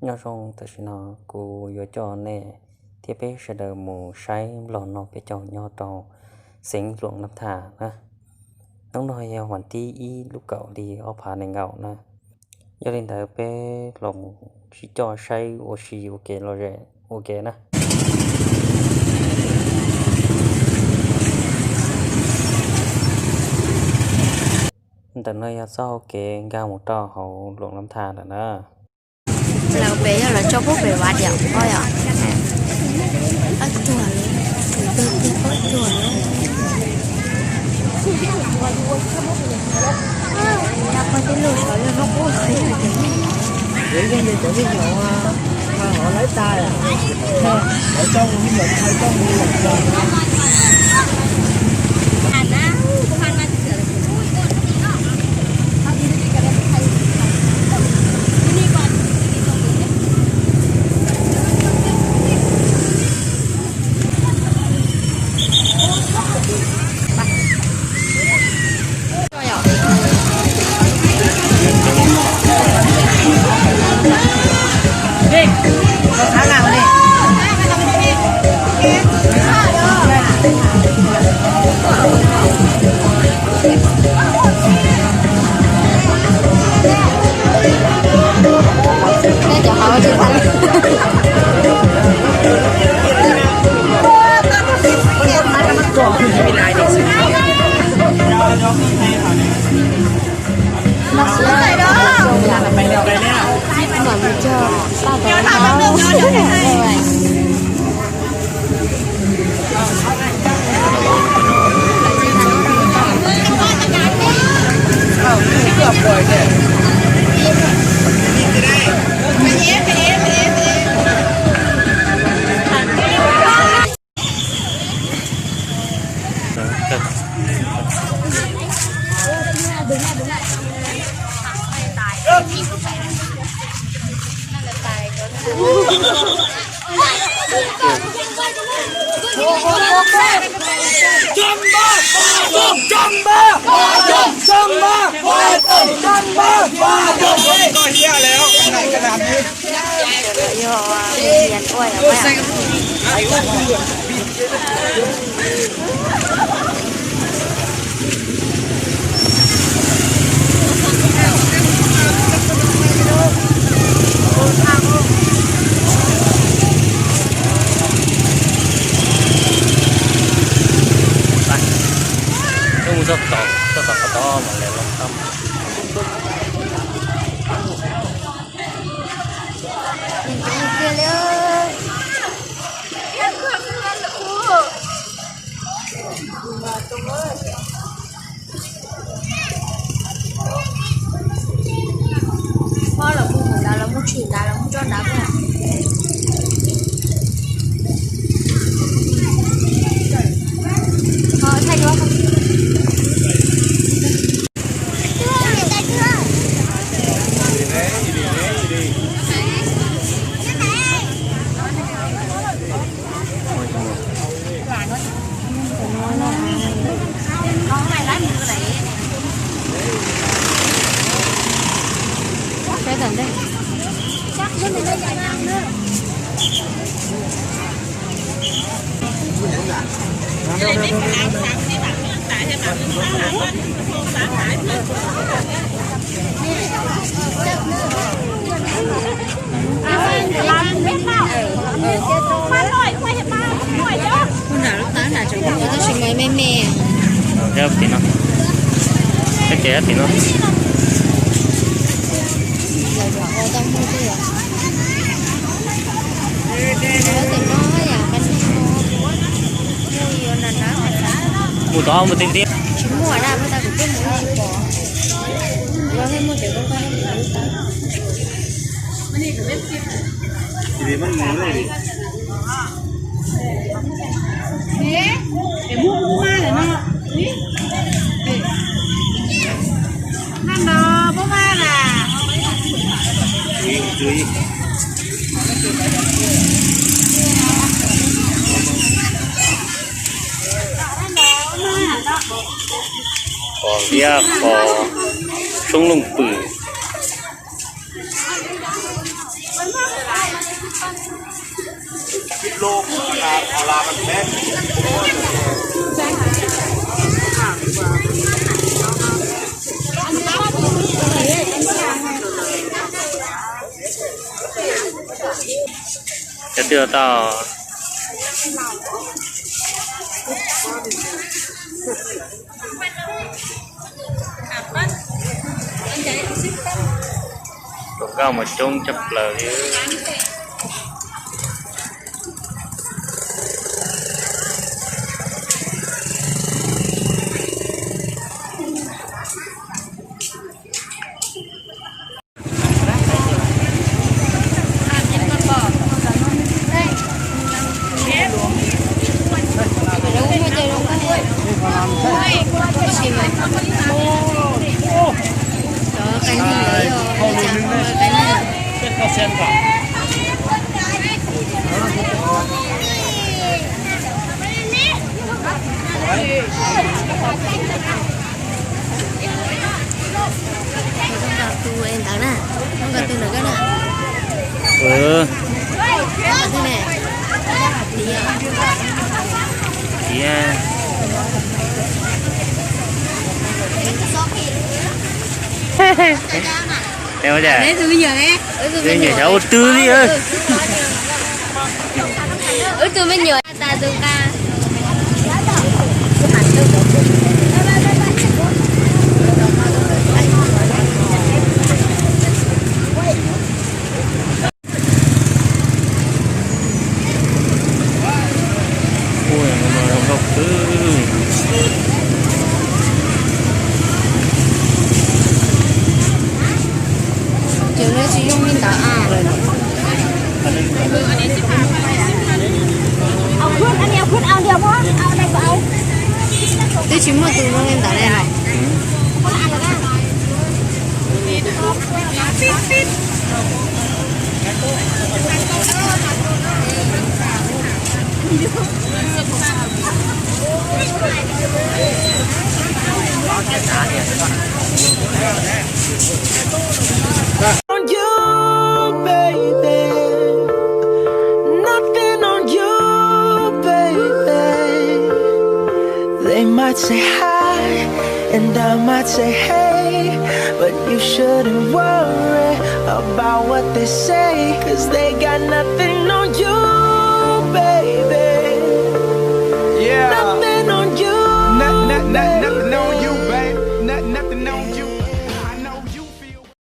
Nyob zoo, tam sim no kuv yuav coj nej thiab peb sawv daws mus saib nplog no peb caug nyob rau xeev Luam Nab Thaj na. Hnub no yog vas thib ib lub kaum hli ob phav nees nkaum na. Yog li ntawd peb los mus sib coj saib ua si ua ke los zem ua ke na. Ntawm no yog txoj hau kev nkag mus rau hauv Luam Nab Thaj lawm na. Lawv pem yog lawv tso pub pem vaj diam pob yom. Ob tuag, tus twg tiag pob tuag. Yog pog tij lug sawv los muab qub los yeej yog cov me nyuam, lawv tag, lawv coj mus me nyuam, lawv coj mus me nyuam. Wb mus txog tom, txog tom qhov tod mas lawv los tau. Pob los mus ntawd, los mus tshwm ntawd, los mus tso ntawd. Thaij duab. Ua nram lub taub nram tseem muaj tab sis mas me me. Tim no, tim no. Tim no yam qab no, mus tod mus tiag tiag. Tsis muaj dab, puag ta kuv twb mus tsis pom. Los thiaj muaj cov koj koj lub taub. Qos liab, qos soob looj pwm. Cov twg tau? Tus nkauj mus coob tshaj plaws li. Koj nqa tus ntawd na, koj nqa tus ntawd na. Tias, neb tus me nyuam ne, neb tus me nyuam xyov ua twg li. Wb tus me nyuam tas tus nqa. Ces lawv tsis zoo li ntawd a. Twb tsis muaj tus zoo li ntawd li. On you, baby. Nothing on you, baby. They might say hi, and I might say hey, but you shouldn't worry about what they say, 'cause they got nothing on you, baby. Yeah. Nothing on you, baby.